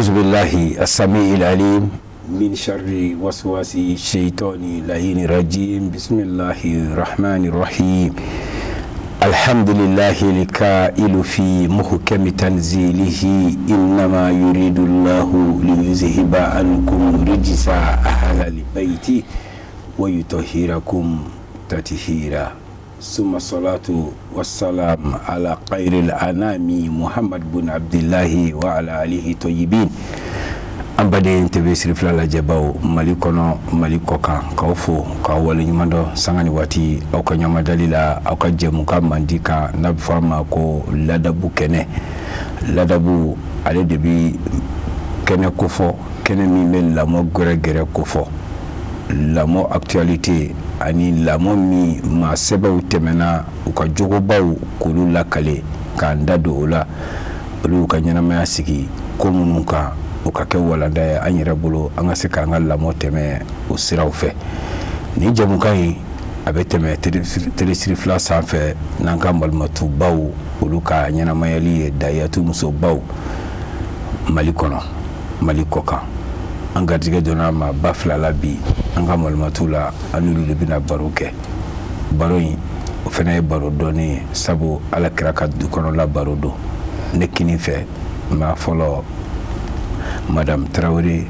أعوذ بالله السميع العليم من شر وسواس الشيطان اللعين الرجيم. بسم الله الرحمن الرحيم. الحمد لله الكائل في محكم تنزيله: إنما يريد الله ليذهب عنكم رجس أهل البيت ويطهركم تطهيرا. ثم الصلاة والسلام على خير الأنام محمد بن عبد الله وعلى آله الطيبين. An baden TV siri fila lajɛbaw, Mali kɔnɔ, Mali kɔ kan, k'aw fo k'aw waleɲuman dɔn sanga ni waati aw ka ɲamadali la, aw ka jɛmukan mandi kan n'a bɛ fɔ a ma ko ladabu kɛnɛ. Ladabu, ale de bi kɛnɛ kofɔ, kɛnɛ min bɛ lamɔ gɛrɛgɛrɛ kofɔ, lamɔ actualité ani lamɔ min maa sɛbɛw tɛmɛna u ka jogobaw k'olu lakale, k'an da don o la, olu ka ɲɛnamaya sigi ko minnu kan, o ka kɛ walanda ye an yɛrɛ bolo, an ka se k'an ka lamɔ tɛmɛ o siraw fɛ. Ni jɛmukan in, a bɛ tɛmɛ télé siri fila sanfɛ n'an ka malimatubaw, olu ka ɲɛnamayali ye, dayatu musobaw, Mali kɔnɔ, Mali kɔ kan. An garijɛgɛ donna a ma ba fila la bi an ka malimatu la, an n'olu de bɛna baro kɛ. Baro in, o fana ye baro dɔɔnin ye, sabu Ala kira ka du kɔnɔla baro don. Ne kini fɛ, maa fɔlɔ, Madame Tarawele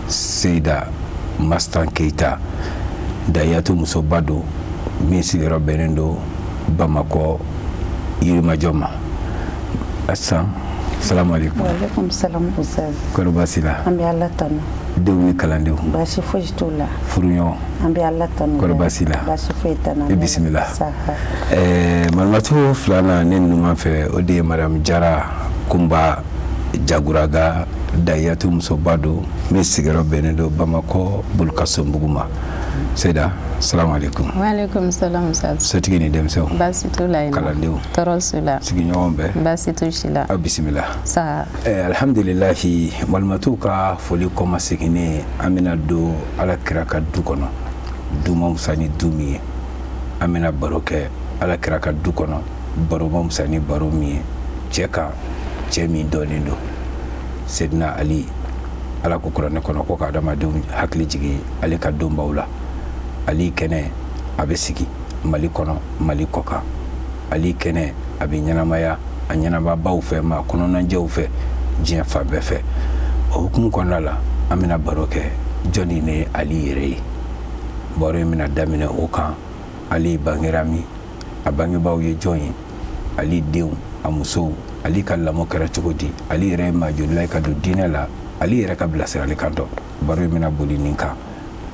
Seyida Mastan Keyita, dayatu musoba don min sigiyɔrɔ bɛnnen don Bamakɔ Yirimajɔ ma. Asan, salamu aleykum. Waaleykum salam, Ustaz. Kɔri baasi la? An bɛ Ala tanu. Denw ni kalandenw? Baasi foyi t'u la. Furuɲɔgɔn? An bɛ Ala tanu. Kɔri baasi la? Baasi foyi t'an na. I bisimila. Saha. Malimatu filanan, ne numan fɛ, o de ye Madame Jara Kunba Jaguraga, dayatu musoba don min sigiyɔrɔ bɛnnen don Bamakɔ Bulukasobugu ma. Seyida, salamu aleykum. Waaleykum salam, Ustaz. Sotigi ni denmisɛnw? Baasi t'u la yen nɔ. Kalandenw? Tɔɔrɔ s'u la. Sigiɲɔgɔn bɛɛ? Baasi t'u si la. Aw bisimila. Saha. Alhamdulilahi, malimatuw ka foli kɔmaseginnen, an bɛna don Ala kira ka du kɔnɔ, du ma fisa ni du min ye. An bɛna baro kɛ Ala kira ka du kɔnɔ, baro ma fisa ni baro min ye, cɛ kan, cɛ min dɔnnen don, Sedina Ali. Ala ko kuranɛ kɔnɔ ko ka adamadenw hakili jigin ale ka donbaw la. Ali kɛnɛ, a bɛ sigi Mali kɔnɔ, Mali kɔ kan. Ali kɛnɛ, a bɛ ɲɛnamaya a ɲɛnamabaw fɛ, maa kɔnɔnajɛw fɛ, diɲɛ fan bɛɛ fɛ. O hukumu kɔnɔna la, an bɛna baro kɛ jɔnni ne Ali yɛrɛ ye. Baro in bɛna daminɛ o kan: Ali bangera min, a bangebaaw ye jɔn ye, Ali denw, a musow, Ali ka lamɔ kɛra cogo di, Ali yɛrɛ ye maa jolila ye ka don diinɛ la, Ali yɛrɛ ka bilasirali kan dɔn. Baro in bɛna boli nin kan.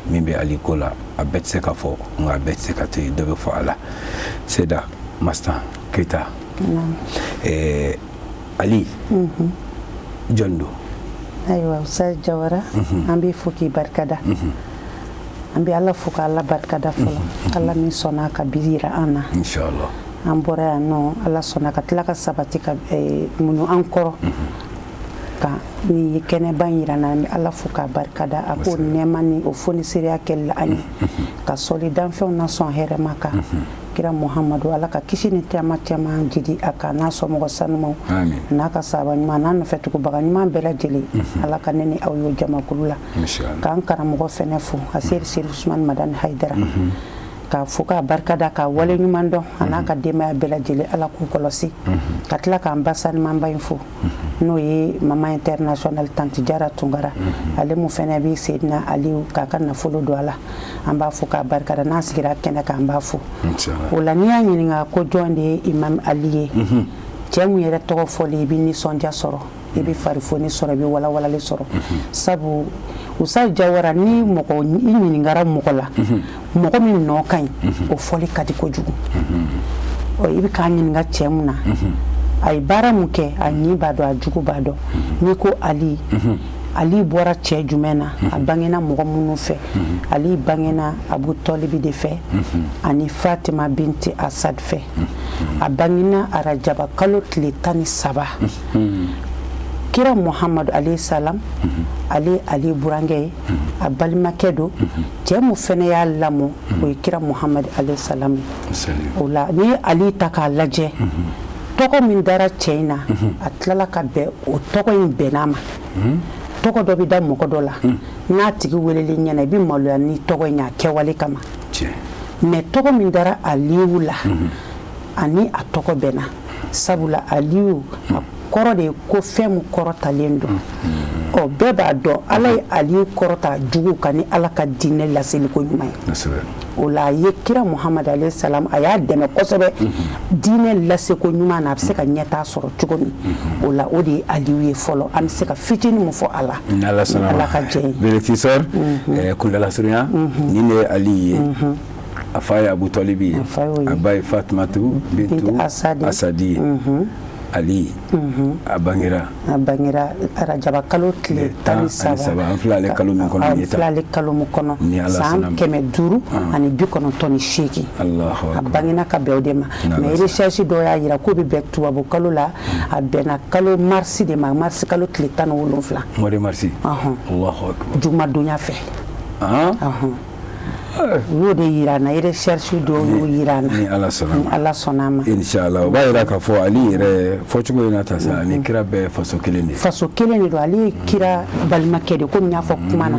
Min bɛ Ali ko la, a bɛɛ tɛ se ka fɔ, nka a bɛɛ tɛ se ka to yen, dɔ bɛ fɔ a la. Seda Mastan Keyita, Ali jɔn don? Ayiwa, Ustaz Jawara, an b'i fo k'i barikada. An bɛ Ala fo k'Ala barikada fɔlɔ. Ala min sɔnna ka bi yira an na. Inshallah. An bɔra yan nɔ, Ala sɔnna ka tila ka sabati ka muɲu an kɔrɔ ka ni kɛnɛba in yira an na. An bɛ Ala fo k'a barikada a k'o nɛɛma ni o fonisiriya kɛli la an ye, ka sɔli danfɛnw na sɔn hɛrɛma kan kira Muhamadu, Ala ka kisi ni caman caman jidi a kan n'a sɔmɔgɔ sanumaw n'a ka sahaba ɲuman n'a nɔfɛtugubaga ɲuman bɛɛ lajɛlen. Ala ka ne ni aw y'o jamakulu la. K'an karamɔgɔ fɛnɛ fo, a seri Seri Usumani Madani Hayidara, k'a fo k'a barikada k'a wale ɲuman dɔn, a n'a ka denbaya bɛɛ lajɛlen, Ala k'u kɔlɔsi. Ka tila k'an ba sanumanba in fo, n'o ye Mama International Tanti Jara Tunkara, ale mun fɛnɛ bɛ Seydina Aliyu k'a ka nafolo don a la. An b'a fo k'a barikada. N'an sigira kɛnɛ kan, an b'a fo o la. N'i y'a ɲininka ko jɔn de ye Imam Ali ye, cɛ mun yɛrɛ tɔgɔ fɔlen i bɛ nisɔndiya sɔrɔ, i bɛ farifoni sɔrɔ, i bɛ walawalali sɔrɔ, sabu Usa Jawara, ni mɔgɔ i ɲininkara mɔgɔ la, mɔgɔ min nɔ ka ɲi, o fɔli ka di kojugu. Ɔ, i bɛ k'a ɲininka cɛ mun na, a ye baara mun kɛ, a ɲi b'a dɔn, a jugu b'a dɔn. N'i ko Ali, Ali bɔra cɛ jumɛn na, a bangena mɔgɔ minnu fɛ? Ali bangena Abu Tɔlibi de fɛ ani Fatima binti Asad fɛ. A bangena arajaba kalo tile 13. Kira Muhamadu alayhi salam, ale Ali burankɛ ye, a balimakɛ don. Cɛ mun fɛnɛ y'a lamɔ, o ye kira Muhamadu alayhi salam ye. O la, n'i ye Ali ta k'a lajɛ Tɔgɔ min dara cɛ in na, a tilala ka bɛn, o tɔgɔ in bɛnna ma. Tɔgɔ dɔ bɛ da mɔgɔ dɔ la, n'a tigi welelen ɲɛna, i bɛ maloya ni tɔgɔ in ye a kɛwale kama. Mais tɔgɔ min dara Aliyu la, ani a tɔgɔ bɛnna, sabula Aliyu a kɔrɔ de ye ko fɛn min kɔrɔtalen don. Ɔ, bɛɛ b'a dɔn Ala ye Aliyu kɔrɔta jugu kan ni Ala ka diinɛ laseliko ɲuman ye. O la, a ye kira Muhamadu alayhi salam, a y'a dɛmɛ kosɛbɛ diinɛ laseko ɲuman na, a bɛ se ka ɲɛtaa sɔrɔ cogo min. O la, o de ye Aliyu ye fɔlɔ. An bɛ se ka fitinin min fɔ a la. Ni Ala sɔnna. Ala ka jɛ ye. Vérité kundala surunya, nin de ye Ali ye. A fa ye Abu Talibi ye. A fa y'o ye. A ba ye Fatumatu bintu Bintu Asadi. Asadi ye. Ali, a bangera A bangera arajaba kalo tile tan 13. Ani saba. An filɛ ale kalo min kɔnɔ nin An ye tan. filɛ ale kalo min kɔnɔ. Ni Ala San sɔnna ma. 598. Allahu A akbar. bangena ka bɛn o de ma. Ni Ala Mais sɔnna. recherche dɔw y'a jira k'o bɛ bɛn tubabu kalo la, a bɛnna kalo marisi de ma, marisi kalo tile 17. Mois de mars. Ɔhɔn. Allahu akbar. Jumadonya fɛ. Ɔhɔn, u y'o de yira an na, recherche dɔw y'o yira an na. Ni Ala sɔnna Ni ma. Ala sɔnna a ma. Inshallah, o b'a yira k'a fɔ Ali yɛrɛ fɔcogo in na ta sa, ani kira bɛɛ faso kelen de ye. Faso kelen de don. Ale ye kira balimakɛ de, komi n y'a fɔ kuma na,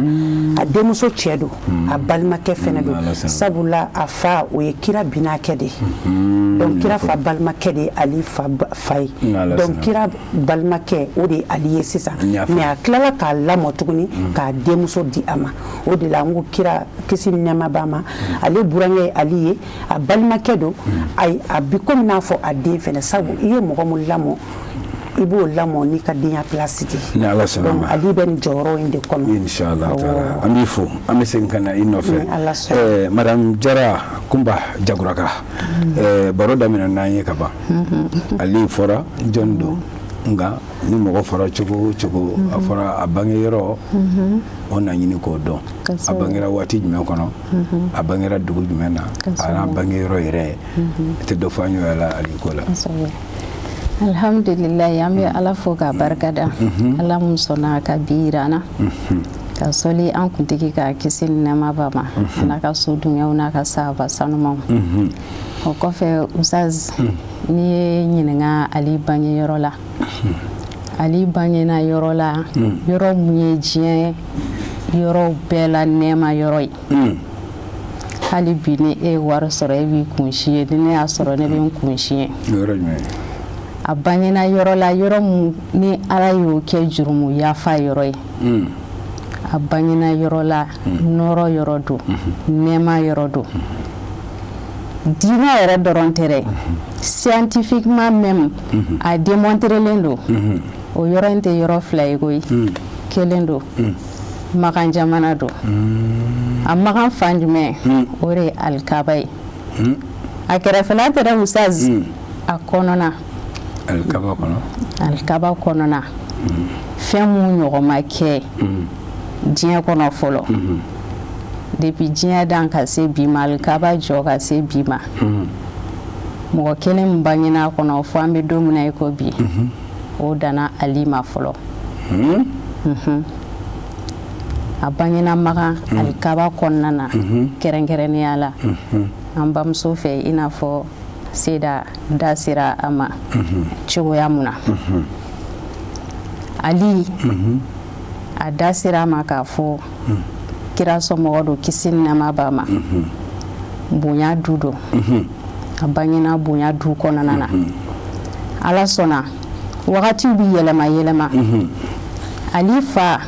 a denmuso cɛ don, a balimakɛ fɛnɛ don. Ala sɔnna. Sabula a fa, o ye kira binakɛ de ye. Donc kira fa balimakɛ de ye Ali fa fa ye. Ala Donc sɔnna. kira balimakɛ, o de ye Ali ye sisan. N y'a faamu. Mais a tilala k'a lamɔ tuguni k'a denmuso di a ma. O de la n ko kira, kisi ni nɛɛma b'a ma, ale burankɛ ye Ali ye, a balimakɛ don. Ayi, a bi komi n'a fɔ a den fɛnɛ, sabu i ye mɔgɔ min lamɔ, i b'o lamɔ n'i ka denya place de ye. Ni Ala sɔnna Donc ma. Ali bɛ nin jɔyɔrɔ in de kɔnɔ. Inshallah Awɔ. taala, an b'i fo, an bɛ segin ka na i nɔfɛ. Ni Ala sɔnna. Madame Jara Kunba Jaguraka, baro daminɛ n'an ye ka ban. Ali fɔra jɔn don, nka ni mɔgɔ fɔra cogo o cogo, a fɔra a bangeyɔrɔ, o na ɲini k'o dɔn. A bangera waati jumɛn kɔnɔ, a bangera dugu jumɛn na, a n'a bangeyɔrɔ yɛrɛ, i tɛ dɔ fɔ an y'o la Ali ko la? Kosɛbɛ. Alhamdulilayi, an bɛ Ala fo k'a barikada, Ala mun sɔnna ka bi yira an na, ka sɔli an kuntigi ka kisi ni nɛɛma b'a ma, n'a ka so dungew n'a ka sahaba sanumaw. O kɔfɛ, Usaz, n'i ye ɲininka Ali bangeyɔrɔ la, Ali bangena yɔrɔ la, yɔrɔ mun ye diɲɛ yɔrɔw bɛɛ la nɛɛma yɔrɔ ye. Hali bi, ni e ye wari sɔrɔ, e b'i kun si ye, ni ne y'a sɔrɔ, ne bɛ n kun si ye. Yɔrɔ jumɛn? A bangena yɔrɔ la, yɔrɔ mun ni Ala y'o kɛ jurumu yafa yɔrɔ ye. A bangena yɔrɔ la, nɔrɔ yɔrɔ don, nɛɛma yɔrɔ don. Diinɛ yɛrɛ dɔrɔn tɛ dɛ, scientifiquement même a démontrelen don. O yɔrɔ in tɛ yɔrɔ fila ye koyi, kelen don. Makan jamana don. A makan fan jumɛn? O de ye Alikaba ye. A kɛrɛfɛla tɛ dɛ, Usaz, a kɔnɔna. Alikaba kɔnɔ. Alikaba kɔnɔna, fɛn mun ɲɔgɔn ma kɛ diɲɛ kɔnɔ fɔlɔ, depuis diɲɛ dan ka se bi ma, alikaba jɔ ka se bi ma, mɔgɔ kelen min bangena a kɔnɔ fo an bɛ don min na i ko bi, o danna Ali ma fɔlɔ. A bangena Makan, alikaba kɔnɔna na, kɛrɛnkɛrɛnnenya la an bamuso fɛ, i n'a fɔ Seda da sera a ma cogoya mun na. Ali, a da sera a ma k'a fɔ kira somɔgɔ don, kisi ni nɛɛma b'a ma, bonya du don. A bangena bonya du kɔnɔna na. Ala sɔnna, wagatiw bi yɛlɛma yɛlɛma. Ali fa,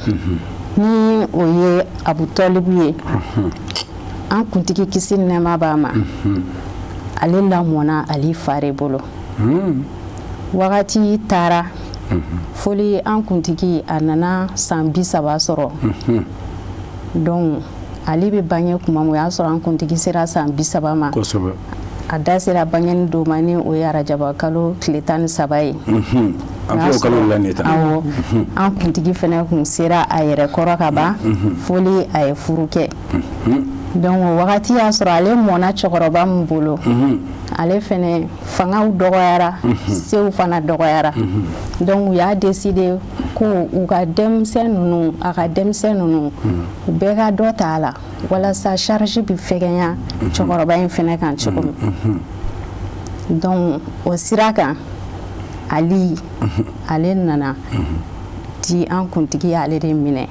ni o ye Abutɔlibu ye, an kuntigi, kisi ni nɛɛma b'a ma, ale lamɔna Ali fa de bolo. Wagati taara foli, an kuntigi a nana san 30 sɔrɔ. Donc Ale bɛ bange tuma min, o y'a sɔrɔ an kuntigi sera san 30 ma. A da sera bangeni don ma, ni o ye arajaba kalo tile 13 ye. An filɛ o kalo la nin ye tan. Awɔ, an kuntigi fana kun sera a yɛrɛ kɔrɔ ka ban foli, a ye furu kɛ. Donc o wagati y'a sɔrɔ ale mɔna cɛkɔrɔba min bolo, ale fɛnɛ fangaw dɔgɔyara, sew fana dɔgɔyara. Donc u y'a décider ko u ka denmisɛn ninnu, a ka denmisɛn ninnu, u bɛɛ ka dɔ ta a la, walasa charge bɛ fɛgɛnya cɛkɔrɔba in fɛnɛ kan cogo min. Donc o sira kan Ali ale nana di an kuntigi y'ale de minɛ,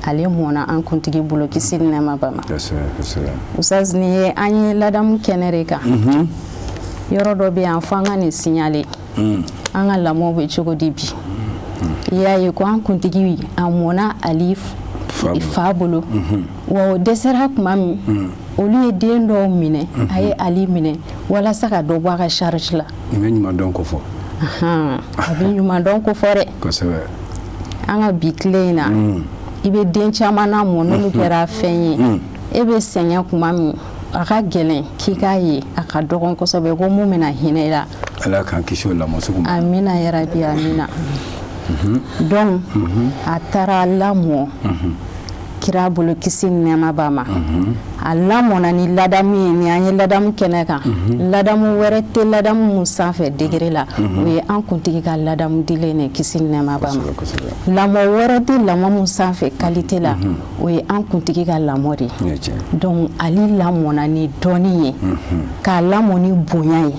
ale mɔna an kuntigi bolo, kisi ni nɛɛma b'a ma. Ustaz, nin ye an ye ladamu kɛnɛ de kan. Yɔrɔ dɔ bɛ yan fo an ka nin signaler. An ka lamɔ bɛ cogo di bi? I y'a ye ko an kuntigi a mɔna Ali fa bolo, wa o dɛsɛra tuma min, olu ye den dɔw minɛ, a ye Ali minɛ walasa ka dɔ bɔ a ka charge la. Nin bɛ ɲuman dɔn ko fɔ. A bɛ ɲuman dɔn ko fɔ dɛ. Kosɛbɛ. An ka bi tile in na, i bɛ den caman lamɔ, n'olu kɛra fɛn ye, e bɛ sɛgɛn tuma min, a ka gɛlɛn k'i k'a ye, a ka dɔgɔn kosɛbɛ ko mun bɛna hinɛ i la. Ala k'an kisi o lamɔ sugu ma. Amina yarabi, amina. Donc a taara lamɔ kira bolo, kisi ni nɛɛma b'a ma. A lamɔna ni ladamu ye. Ni an ye ladamu kɛnɛ kan, ladamu wɛrɛ tɛ ladamu mun sanfɛ degré la, o ye an kuntigi ka ladamu dilen de, kisi ni nɛɛma b'a ma. Lamɔ wɛrɛ tɛ lamɔ mun sanfɛ qualité la, o ye an kuntigi ka lamɔ de ye. Donc Ali lamɔna ni dɔnni ye, k'a lamɔ ni bonya ye,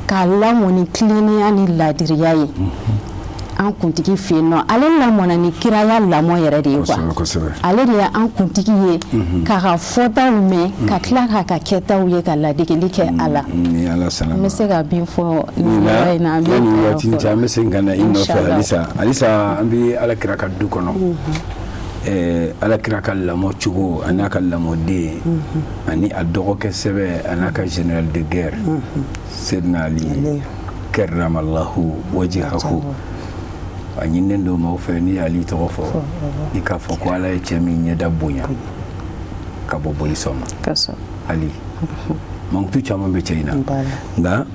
k'a lamɔ ni tilennenya ni ladiriya ye an kuntigi fɛ yen nɔ. Ale lamɔna ni kiraya lamɔ yɛrɛ de ye quoi. Ale de ye an kuntigi ye k'a ka fɔtaw mɛn, ka tila k'a ka kɛtaw ye, ka ladegeli kɛ a la. N bɛ se ka bin fɔ nin yɔrɔ in na. An bɛ waati cɛ, an bɛ segin ka na i nɔfɛ halisa. Halisa an bɛ Ala kira ka du kɔnɔ, Ala kira ka lamɔ cogo a n'a ka lamɔden ani a dɔgɔkɛ sɛbɛ a n'a ka général de guerre Seydina Ali karramallahu wajihahu. A ɲininen don maaw fɛ, n'i y'ale tɔgɔ fɔ, i k'a fɔ ko Ala ye cɛ min ɲɛda bonya ka bɔ bolisɔn ma. Ali mankutu caman bɛ cɛ in na, nka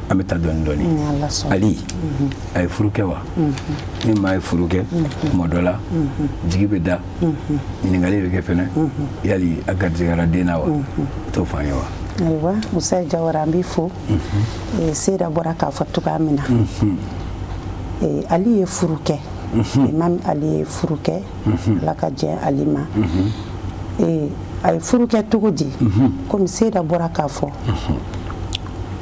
an bɛ taa dɔɔni dɔɔni. Ali a ye furu kɛ wa? Ni maa ye furu kɛ, tuma dɔ la jigi bɛ da, ɲininkali bɛ kɛ fɛnɛ, yali a garijɛgɛra den na wa? T'o fɔ an ye wa? Ayiwa, Musa Jawara, an b'i fo. Seyida bɔra k'a fɔ cogoya min na, Ali ye furu kɛ. Imam Ali ye furu kɛ, Ala ka jɛ Ali ma. A ye furu kɛ cogo di? Komi Seyida bɔra k'a fɔ,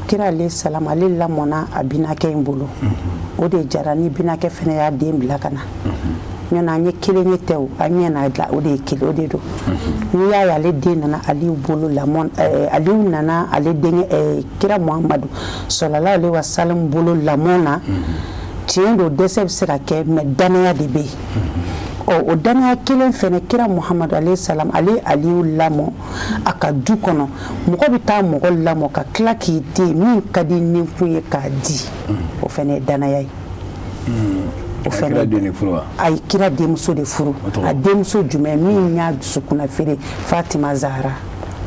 kira ale salam, ale lamɔna a binakɛ in bolo, o de jara ni binakɛ fana y'a den bila ka na. Ɲɔna an ye kelen ye tɛ o, an ɲɛ n'a dilan, o de ye kelen, o de don. N'i y'a ye ale den nana Aliyu bolo lamɔ, Aliyu nana ale denkɛ kira Muhamadu sallallahu alaihi wa sallam bolo lamɔ na. Tiɲɛ don, dɛsɛ bɛ se ka kɛ, mais danaya de bɛ yen. Ɔ, o danaya kelen fɛnɛ, kira Muhamadu alayhi salam, ale Aliyu lamɔ a ka du kɔnɔ. Mɔgɔ bɛ taa mɔgɔ lamɔ ka tila k'i den min ka di ni kun ye k'a di, o fɛnɛ ye danaya ye. O fɛnɛ, a ye kira denmuso de furu. A denmuso jumɛn? Min y'a dusukunna feere, Fatima Zahara.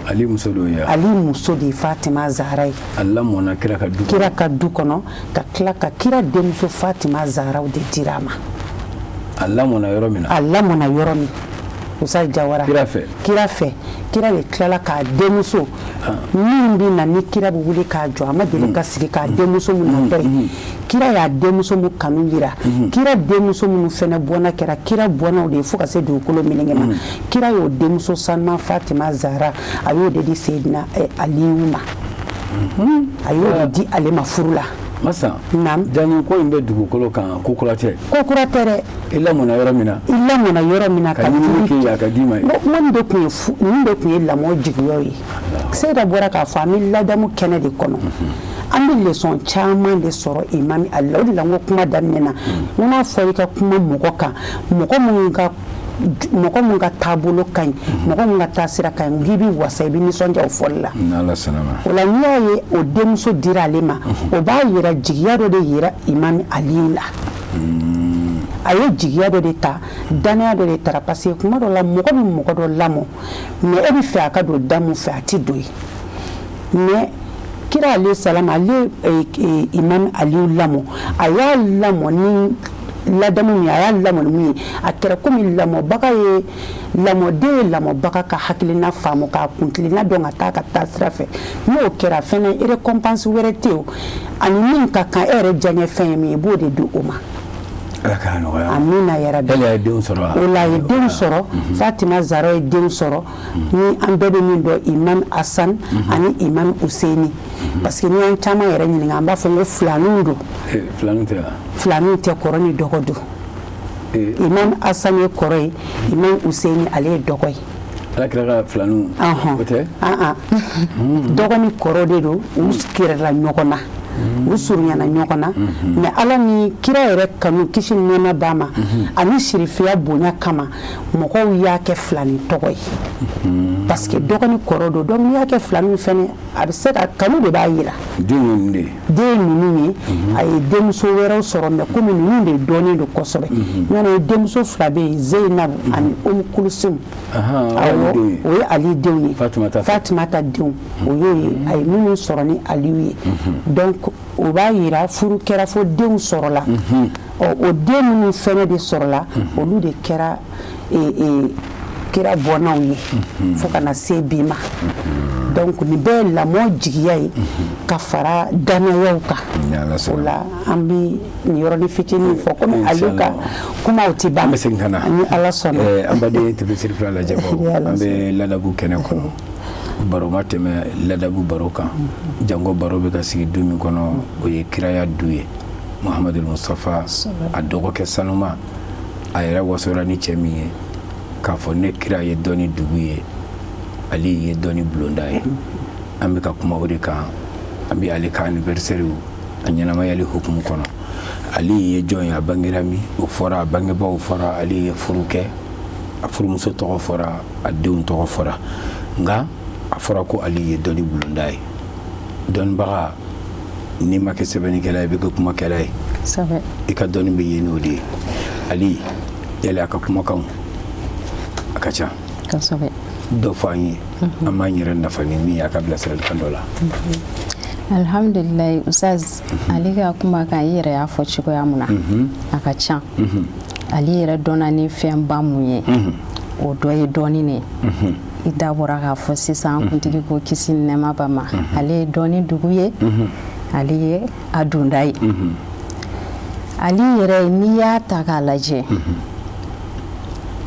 Ali muso de ye. Ali muso de ye Fatima Zahara ye. A lamɔna kira ka du kɔnɔ. Kira ka du kɔnɔ, ka tila ka kira denmuso Fatima Zahara de dira a ma. A lamɔna yɔrɔ min na. A lamɔna yɔrɔ min, Musa Jawara. Kira fɛ. Kira fɛ. Kira de tilala k'a denmuso min bɛ na ni kira bɛ wuli k'a jɔ, a ma deli ka sigi k'a denmuso mun natɔ ye. Kira y'a denmuso mun kanu yira, kira denmuso minnu fɛnɛ bɔnna kɛra kira bɔnnaw de ye fo ka se dugukolo meleke ma. Kira y'o denmuso sanuman Fatima Zahara, a y'o de di Seydina Aliyu ma. A y'o de di ale ma furu la. Masa. Naam. Jani ko in bɛ dugukolo kan, ko kura tɛ. Ko kura tɛ dɛ. I lamɔna yɔrɔ min na. I lamɔna yɔrɔ min na. Ka ɲinini kɛ yen, a ka d'i ma ye. Nin de tun ye nin de tun ye lamɔ jigiyaw ye. Seyida bɔra k'a fɔ, an bɛ ladamu kɛnɛ de kɔnɔ. An bɛ leçon caman de sɔrɔ Imam Ali la. O de la n ko kuma daminɛ na, n ko n'a fɔra i ka kuma mɔgɔ kan, mɔgɔ mun ka taabolo ka ɲi, mɔgɔ mun ka taasira ka ɲi, k'i bɛ wasa, i bɛ nisɔndiya o fɔli la. O la, n'i y'a ye o denmuso dira ale ma, o b'a yira jigiya dɔ de yira Imam Aliyu la. A ye jigiya dɔ de ta, danaya dɔ de tara, parce que kuma dɔ la, mɔgɔ bɛ mɔgɔ dɔ lamɔ, mais e bɛ fɛ a ka don da mun fɛ, a tɛ don yen. Mais kira ale salam, ale Imam Aliyu lamɔ, a y'a lamɔ ni ladamu min ye, a y'a lamɔ ni mun ye, a kɛra komi lamɔbaga ye lamɔden ye lamɔbaga ka hakilina faamu, k'a kuntilenna dɔn, ka taa ka taa sira fɛ. N'o kɛra fɛnɛ, récompense wɛrɛ tɛ yen ani min ka kan. E yɛrɛ diyaɲɛ fɛn ye min ye, i b'o de di o ma. Ala k'a nɔgɔya. Amina yarabi. Elle ye denw sɔrɔ wa? O la a ye denw sɔrɔ. Fatima Zara ye denw sɔrɔ ni an bɛɛ bɛ min dɔn, Imam Hassan ani Imam Husseini, parce que ni y'an caman yɛrɛ ɲininka, an b'a fɔ ko filaninw don. Filaninw tɛ wa? Filaninw tɛ, kɔrɔ ni dɔgɔ don. Imam Hassan ye kɔrɔ ye, Imam Husseini ale ye dɔgɔ ye. Ala kira ka filaninw o tɛ? Dɔgɔ ni kɔrɔ de don, u kɛrɛla ɲɔgɔn na, u surunyana ɲɔgɔn na, mais Ala ni kira yɛrɛ kanu, kisi ni nɛɛma b'a ma, ani sirifiya bonya kama, mɔgɔw y'a kɛ filani tɔgɔ ye, parce que dɔgɔ ni kɔrɔ don. Donc n'i y'a kɛ filaninw fɛnɛ, a bɛ se ka kanu de b'a yira. Den ye ninnu de ye? Den ninnu ye. A ye denmuso wɛrɛw sɔrɔ, mais komi ninnu de dɔnnen don kosɛbɛ, ɲɔnɔ ye denmuso fila bɛ yen, Zeyinabu ani Umu Kulusum. Awɔ, o ye Ali denw ye. Fatumata denw, o y'o ye, a ye minnu sɔrɔ ni Aliyu ye. Donc o b'a yira furu kɛra fo denw sɔrɔla. Ɔ, o den minnu fɛnɛ de sɔrɔla, olu de kɛra kira bɔnnaw ye fo ka na se bi ma. Donc nin bɛɛ ye lamɔ jigiya ye ka fara danayaw kan. O la an bɛ nin yɔrɔnin fitinin fɔ, komi Aliyu ka kumaw tɛ ban. An bɛ segin ka na. Ni Ala sɔnna. An baden TV Sirifila lajɛbaw, an bɛ ladabu kɛnɛ kɔnɔ. Baro ma tɛmɛ ladabu baro kan, janko baro bɛ ka sigi du min kɔnɔ, o ye kiraya du ye, Muhamadu Mustafa, a dɔgɔkɛ sanuma, a yɛrɛ wasora ni cɛ min ye k'a fɔ ne kira ye dɔnni dugu ye, Ali ye dɔnni bulonda ye. An bɛ ka kuma o de kan. An bɛ ale ka anniversaire a ɲɛnamayali hukumu kɔnɔ. Ali ye jɔn ye? A bangera min, o fɔra, a bangebaaw fɔra. Ali ye furu kɛ, a furumuso tɔgɔ fɔra, a denw tɔgɔ fɔra, nka a fɔra ko Ali ye dɔnni bulonda ye. Dɔnnibaga, n'i ma kɛ sɛbɛnnikɛla ye, i bɛ kɛ kumakɛla ye, i ka dɔnni bɛ ye n'o de ye. Ali yali a ka kumakanw a ka ca, dɔ fɔ an ye, an b'an yɛrɛ nafa ni min ye a ka bilasiralikan dɔ la. Alhamdulilayi, Ustaz, Ale ka kumakan, i yɛrɛ y'a fɔ cogoya mun na, a ka ca. Ale yɛrɛ dɔnna ni fɛnba mun ye, o dɔ ye dɔɔni de ye. I da bɔra k'a fɔ sisan, kuntigi ko kisi ni nɛɛma ba ma, ale ye dɔɔni dugu ye, ale ye a donda ye. Ale yɛrɛ, n'i y'a ta k'a lajɛ,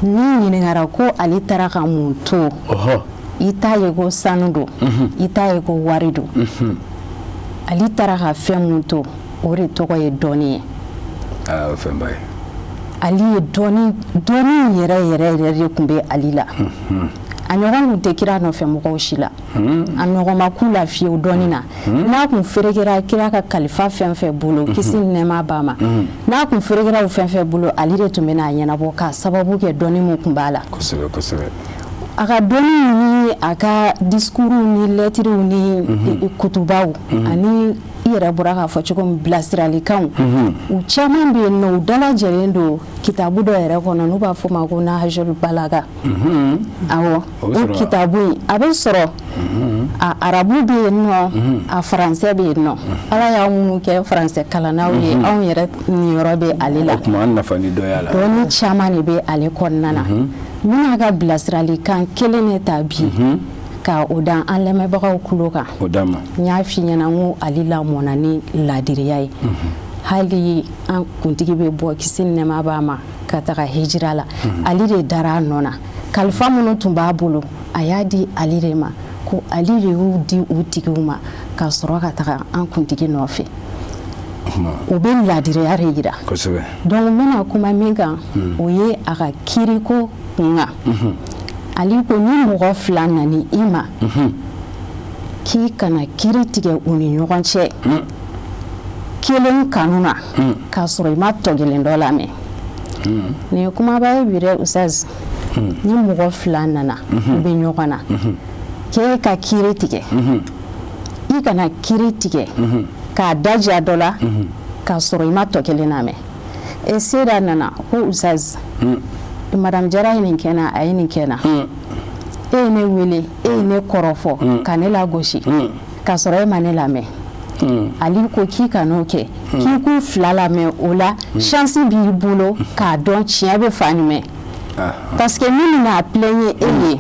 ni ɲininkara ko ale taara ka mun to, i t'a ye ko sanu don, i t'a ye ko wari don. Ale taara ka fɛn mun to, o de tɔgɔ ye dɔɔni ye. Fɛnba ye. Ale ye dɔɔni yɛrɛ yɛrɛ yɛrɛ de tun bɛ ale la. A ɲɔgɔn tun tɛ kira nɔfɛ mɔgɔw si la, a ɲɔgɔn ma k'u la fiyewu dɔɔni na. N'a kun ferekera kira ka kalifa fɛn fɛn bolo, kisi ni nɛɛma b'a ma, n'a kun ferekera o fɛn fɛn bolo, ale de tun bɛ n'a ɲɛnabɔ k'a sababu kɛ dɔɔni mun tun b'a la. Kosɛbɛ kosɛbɛ. A ka dɔɔni ni a ka discours ni lɛtiriw ni kutubaw, ani i yɛrɛ bɔra k'a fɔ cogo min, bilasiralikanw, u caman bɛ yen nɔ, u dalajɛlen don kitabu dɔ yɛrɛ kɔnɔ n'u b'a fɔ ma ko Nahajul Balaga. Awɔ, o kitabu in a bɛ sɔrɔ, a arabu bɛ yen nɔ, a faransɛ bɛ yen nɔ. Ala y'aw minnu kɛ faransɛ kalannaw ye, anw yɛrɛ niyɔrɔ bɛ ale la. O tuma an nafa ni dɔ y'a la. Dɔnni caman de bɛ ale kɔnɔna na. N bɛna ka bilasiralikan kelen de ta bi ka o da an lamɛnbagaw tulo kan. O d'a ma. N y'a f'i ɲɛna n ko ale lamɔna ni ladiriya ye. Hali an kuntigi bɛ bɔ, kisi ni nɛɛma b'a ma, ka taga hijira la, ale de dara a nɔ na. Kalifa minnu tun b'a bolo, a y'a di ale de ma, ko ale de y'u di u tigiw ma ka sɔrɔ ka taga an kuntigi nɔfɛ. O bɛ ladiriya de yira. Kosɛbɛ. Donc n bɛna kuma min kan, o ye a ka kiriko kun kan. Ale ko ni mɔgɔ fila nana i ma, k'i kana kiri tigɛ u ni ɲɔgɔn cɛ kelen kanu na, k'a sɔrɔ i ma tɔ kelen dɔ lamɛn. Nin ye kumaba ye bi dɛ, Ustaz. Ni mɔgɔ fila nana, u bɛ ɲɔgɔn na, k'e ka kiri tigɛ, i kana kiri tigɛ k'a daja dɔ la k'a sɔrɔ i ma tɔ kelen lamɛn. E Seda nana ko Ustaz, Madame Jara ye nin kɛ n na, a ye nin kɛ n na. E ye ne wele, e ye ne kɔrɔfɔ ka ne lagosi k'a sɔrɔ e ma ne lamɛn. Ali ko k'i kan'o kɛ, k'i k'u fila lamɛn, o la chance b'i bolo k'a dɔn tiɲɛ bɛ fan jumɛn. Parce que min bɛna plaigner e ye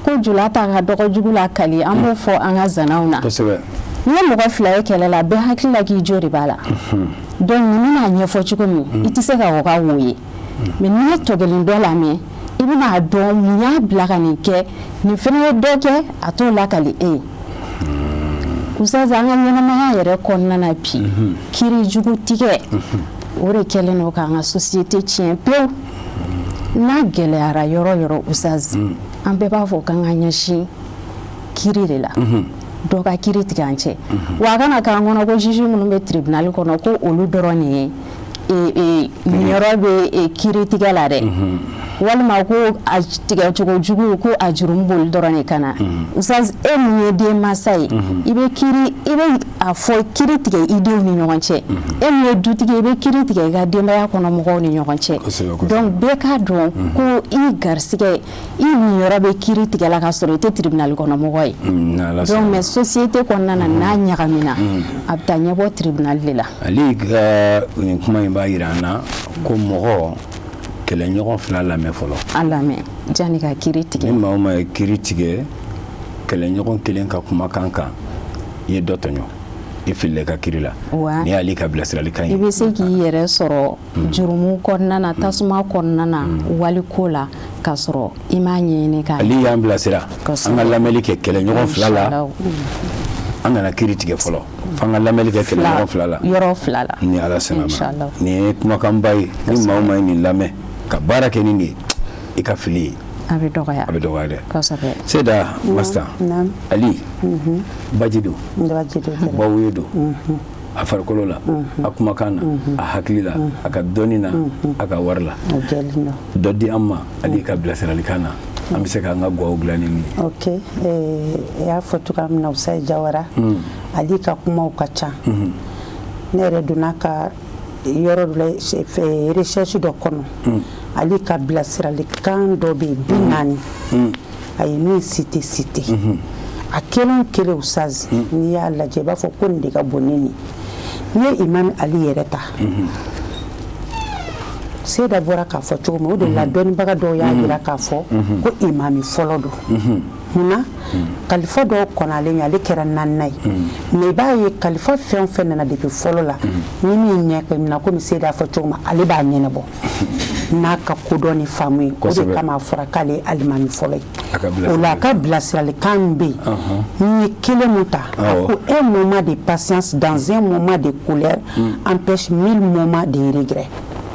ko jula ta ka dɔgɔ jugu la kali, an b'o fɔ an ka zanaw na. Kosɛbɛ. N'i ye mɔgɔ fila ye kɛlɛ la, bɛɛ hakili la k'i jo de b'a la. Donc nin bɛna ɲɛfɔ cogo min, i tɛ se ka o ka wo ye, mais n'i ye tɔ kelen dɔ lamɛn, i bɛna dɔn mun y'a bila ka nin kɛ. Nin fana ye dɔ kɛ, a t'o lakali e ye. Ustaz, an ka ɲɛnamaya yɛrɛ kɔnɔna na bi, kiri jugu tigɛ, o de kɛlen don k'an ka société tiɲɛ pewu. N'a gɛlɛyara yɔrɔ yɔrɔ, Ustaz, an bɛɛ b'a fɔ k'an ka ɲɛsin kiri de la, dɔ ka kiri tigɛ an cɛ. Wa a kana k'an kɔnɔ ko juge minnu bɛ tribunal kɔnɔ, ko olu dɔrɔn de ye niyɔrɔ bɛ kiri tigɛ la dɛ, walima ko a tigɛcogo jugu, ko a jurumu b'olu dɔrɔn de kan na. Ustaz, e min ye denmansa ye, i bɛ kiri, i bɛ a fɔ kiri tigɛ i denw ni ɲɔgɔn cɛ. E min ye dutigi ye, i bɛ kiri tigɛ i ka denbaya kɔnɔ mɔgɔw ni ɲɔgɔn cɛ. Donc bɛɛ k'a dɔn ko i garisigɛ, i niyɔrɔ bɛ kiri tigɛ la, ka sɔrɔ i tɛ tribunal kɔnɔ mɔgɔ ye. Donc mais société kɔnɔna na, n'a ɲagamina, a bɛ taa ɲɛbɔ tribunal de la. Ale ka nin kuma in b'a jira an na ko mɔgɔ kɛlɛɲɔgɔn fila lamɛn fɔlɔ. A lamɛn janni ka kiri tigɛ. Ni maa o maa ye kiri tigɛ kɛlɛɲɔgɔn kelen ka kumakan kan, i ye dɔ tɔɲɔ, i filila i ka kiri la. Nin y'ale ka bilasiralikan ye. I bɛ se k'i yɛrɛ sɔrɔ jurumu kɔnɔna na, tasuma kɔnɔna na, waliko la, k'a sɔrɔ i m'a ɲɛɲini k'a. Ale y'an bilasira an ka lamɛnli kɛ kɛlɛɲɔgɔn fila la, an kana kiri tigɛ fɔlɔ, f'an ka lamɛnli kɛ kɛlɛɲɔgɔn fila la. Yɔrɔ fila la. Ni Ala sɔnna ma, nin ye kumakanba ye. Ni maa o maa ye nin lamɛn ka baara kɛ ni nin ye, i ka fili ye a bɛ dɔgɔya. A bɛ dɔgɔya dɛ. Kosɛbɛ. Seyida Masta Ali, baji don, bawo don a farikolo la, a kumakan na, a hakili la, a ka dɔnni na, a ka wari la. Dɔ di an ma Ali ka bilasiralikan na, an bɛ se k'an ka gaw dilan ni min ye. Ok, i y'a fɔ cogoya min na, Usayi Jawara, Ali ka kumaw ka ca. Ne yɛrɛ donna ka yɔrɔ dɔ la, recherche dɔ kɔnɔ, Ali ka bilasiralikan dɔ bɛ yen 40, a ye min cité. A kelen o kelen, Ustaz, n'i y'a lajɛ, i b'a fɔ ko nin de ka bon ni nin. N'i ye Imam Ali yɛrɛ ta, Seyida bɔra k'a fɔ cogo min, o de la dɔnnibaga dɔw y'a jira k'a fɔ ko imami fɔlɔ don. Munna? Kalifa dɔw kɔnalen ɲɛ, ale kɛra naaninan ye. Mais i b'a ye, kalifa fɛn o fɛn nana depuis fɔlɔ la, ni min ɲɛ minɛ, komi Seyida y'a fɔ cogo min, ale b'a ɲɛnabɔ n'a ka kodɔn ni faamu ye. O de kama a fɔra k'ale ye alimami fɔlɔ ye. O la, a ka bilasiralikan bɛ yen. N'i ye kelen mun ta, a ko: "Un moment de patience dans un moment de colère empêche mille moments de regret."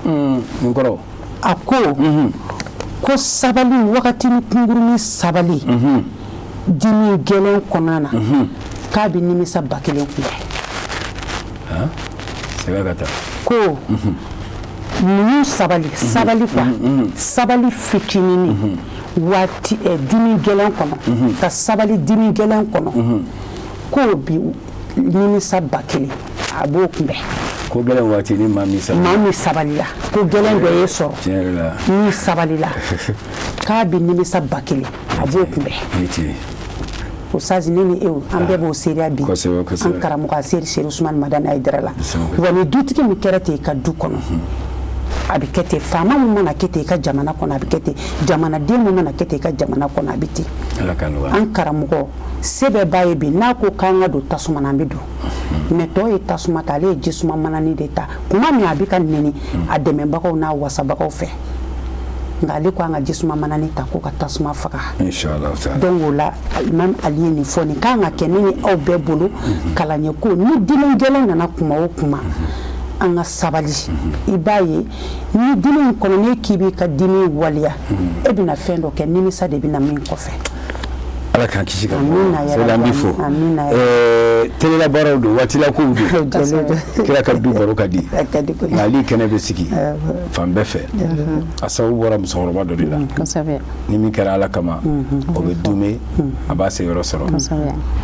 Nin kɔrɔ? A ko sabali, wagati ni kunkurunin sabali dimi gɛlɛn kɔnɔna na, k'a bɛ nimisa 1000 kunbɛn. Sɛbɛ ka taa. Ko muɲu, sabali, sabali quoi, sabali fitininin waati dimi gɛlɛn kɔnɔ, ka sabali dimi gɛlɛn kɔnɔ, k'o bi nimisa 1000, a b'o kunbɛn. Ko gɛlɛn waati, ni maa min sabali. Maa min sabalila, ko gɛlɛn dɔ ye sɔrɔ, Tiɲɛ yɛrɛ la. N'i sabalila, k'a bɛ nimisa 1000, a b'o kunbɛn. Ni tiɲɛ. Ustaz, ne ni e, an bɛɛ b'o seereya bi. Kosɛbɛ, kosɛbɛ. An karamɔgɔ a seri Seri Usumani Madani Hayidara la. Wa ni dutigi min kɛra ten i ka du kɔnɔ, a bɛ kɛ ten. Faama min mana kɛ ten i ka jamana kɔnɔ, a bɛ kɛ ten. Jamanaden min mana kɛ ten i ka jamana kɔnɔ, a bɛ ten. Ala ka nɔgɔya. An karamɔgɔ, se bɛɛ b'a ye bi, n'a ko k'an ka don tasuma na, an bɛ don. Mais tɔw ye tasuma ta, ale ye jisuma manani de ta. Kuma min a bɛ ka nɛni a dɛmɛbagaw n'a wasabagaw fɛ, nka ale ko an ka jisuma manani ta ko ka tasuma faga. Inshallah taala. Donc o la, Imam Ali ye nin fɔ, nin kan ka kɛ ne ni aw bɛɛ bolo kalan ye, ko ni dimi gɛlɛn nana kuma o kuma, an ka sabali. I b'a ye, ni dimi in kɔnɔ, n'e k'i b'i ka dimi waleya, e bɛna fɛn dɔ kɛ, nimisa de bɛna min kɔfɛ. Ala k'an kisi ka bɔ. Amina ya. Seyida, an b'i fo. Amina ya. Telela baaraw don, waatila kow don. Jɛlen don. Kira ka du baro ka di. A ka di kojugu. Nka Ali kɛnɛ bɛ sigi fan bɛɛ fɛ. A sababu bɔra musokɔrɔba dɔ de la. Ni min kɛra Ala kama, o bɛ dume, a b'a se yɔrɔ sɔrɔ.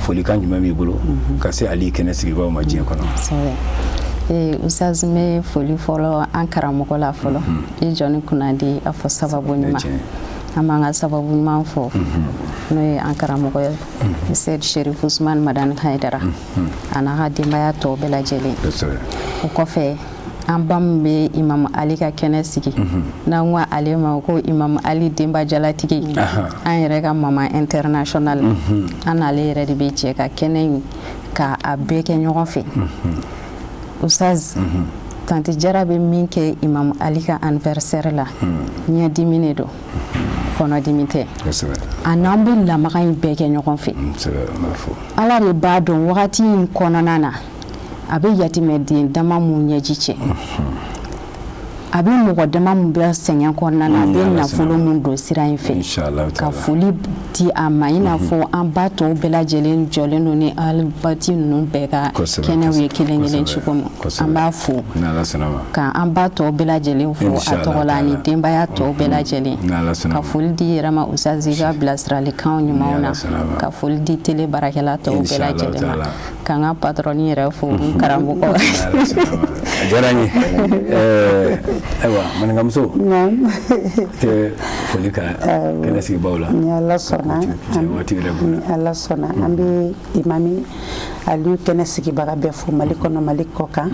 Folikan jumɛn b'i bolo ka se Ali kɛnɛ sigibaaw ma diɲɛ kɔnɔ? Kosɛbɛ. Ustaz, n bɛ foli fɔlɔ an karamɔgɔ la fɔlɔ. I jɔ ni kunnadi, a fɔ sababu ɲuman. An b'an ka sababu ɲuman fɔ, n'o ye an karamɔgɔ ye, Seyid Sherif Usman Madani Hayidara, a n'a ka denbaya tɔw bɛɛ lajɛlen. O kɔfɛ, an ba min bɛ Imam Ali ka kɛnɛ sigi, n'an ko ale ma ko Imam Ali denba jalatigi, an yɛrɛ ka mama international, an n'ale yɛrɛ de bɛ jɛ ka kɛnɛ in ka a bɛɛ kɛ ɲɔgɔn fɛ. Ustaz, Tanti Jara bɛ min kɛ Imam Ali ka anniversaire la, ɲɛdimi de don, kɔnɔdimi tɛ. A n'an bɛ lamaga in bɛɛ kɛ ɲɔgɔn fɛ. Ala de b'a dɔn wagati in kɔnɔna na, a bɛ yatimɛden dama mun ɲɛji cɛ, a bɛ mɔgɔ dama mun bɛ sɛgɛn kɔnɔna na, a bɛ nafolo mun don sira in fɛ. Ka foli di a ma, i n'a fɔ an ba tɔw bɛɛ lajɛlen jɔlen don ni alibati ninnu bɛɛ ka kɛnɛw ye kelen kelen cogo min, an b'a fo ka an ba tɔw bɛɛ lajɛlen fo a tɔgɔ la, ani denbaya tɔw bɛɛ lajɛlen. Ka foli di yɛrɛ ma, Usazi, ka bilasiralikanw ɲumanw na. Ka foli di télé baarakɛla tɔw bɛɛ lajɛlen ma, ka n ka patron yɛrɛ fo, n karamɔgɔ. A diyara n ye. Ayiwa, maninkamuso tɛ foli ka kɛnɛ sigibaw la. Ni Ala sɔnna, waati yɛrɛ ni Ala sɔnna, an bɛ Imami Aliyu kɛnɛ sigibaga bɛɛ fo, Mali kɔnɔ, Mali kɔ kan,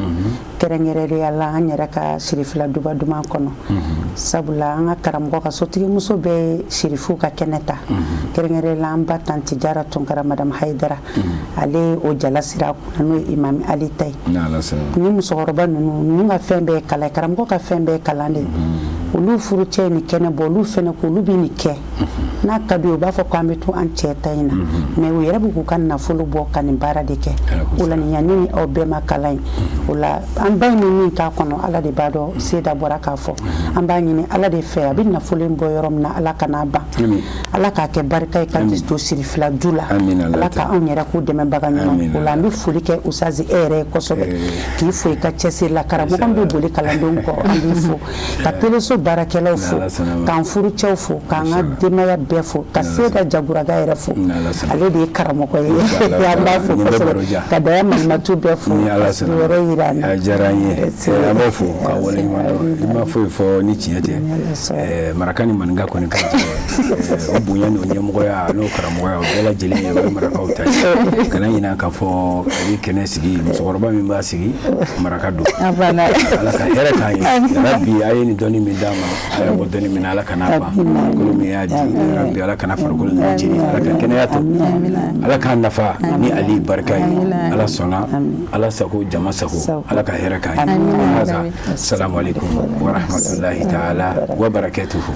kɛrɛnkɛrɛnnenya la an yɛrɛ ka Sirifila Duba Duman kɔnɔ, sabula an ka karamɔgɔ ka sotigimuso bɛɛ ye Sirifuw ka kɛnɛ ta, kɛrɛnkɛrɛnnenya la an ba Tanti Jara Tunkara, Madame Hayidara, ale o jala sira kunna, n'o ye Imami Ali ta ye. Ni musokɔrɔba ninnu ka fɛn bɛɛ ye kalan ye, karamɔgɔ ka fɛn bɛɛ ye kalan de ye. Olu furucɛ ye nin kɛnɛ bɔ, olu fɛnɛ ko olu bɛ nin kɛ. N'a ka d'u ye, u b'a fɔ k'an bɛ to an cɛ ta in na, mais u yɛrɛ bɛ k'u ka nafolo bɔ ka nin baara de kɛ. O la, nin yanni ni aw bɛɛ ma kalan ye. O la, an ba in bɛ min k'a kɔnɔ, Ala de b'a dɔn. Seda bɔra k'a fɔ, an b'a ɲini Ala de fɛ, a bɛ nafolo in bɔ yɔrɔ min na, Ala kan'a ban, Ala k'a kɛ barika ye ka don Sirifila du la, Ala ka anw yɛrɛ k'u dɛmɛbaga ɲuman. O la, an bɛ foli kɛ Usazi e yɛrɛ ye kosɛbɛ, k'i fo i ka cɛsiri la. Karamɔgɔ min bɛ boli kalandenw kɔ, an b'i fo, ka teleso baarakɛlaw fo, k'an furucɛw fo, k'an ka denbaya bɛɛ fo, ka Seda Jaguraga yɛrɛ fo, ale de ye karamɔgɔ ye, an b'a fo kosɛbɛ, ka Daya Malimatu bɛɛ fo, yɔrɔ yira an na. A diyara an ye, an b'aw fo ka waleɲuman dɔn. I ma foyi fɔ ni tiɲɛ tɛ. Maraka ni maninka kɔni ka jɛ, o bonya n'o ɲɛmɔgɔya n'o karamɔgɔya, o bɛɛ lajɛlen ye, o ye marakaw ta ye. Kana ɲinɛ k'a fɔ a ye kɛnɛ sigi, musokɔrɔba min b'a sigi, maraka don. Ala ka hɛrɛ k'an ye rabi. A ye nin dɔnni min d'an ma, a y'a bɔ dɔnni min na, Ala kana ban. Farikolo min y'a di rabi, Ala kana farikolo ninnu jeni, Ala ka kɛnɛya to, Ala k'a nafa ni Ali barika ye. Ala sɔnna, Ala sago, jama sago, Ala ka hɛrɛ k'an ye. Haza, salamu alaikum wa rahmatullahi ta'ala wa barakatuhu.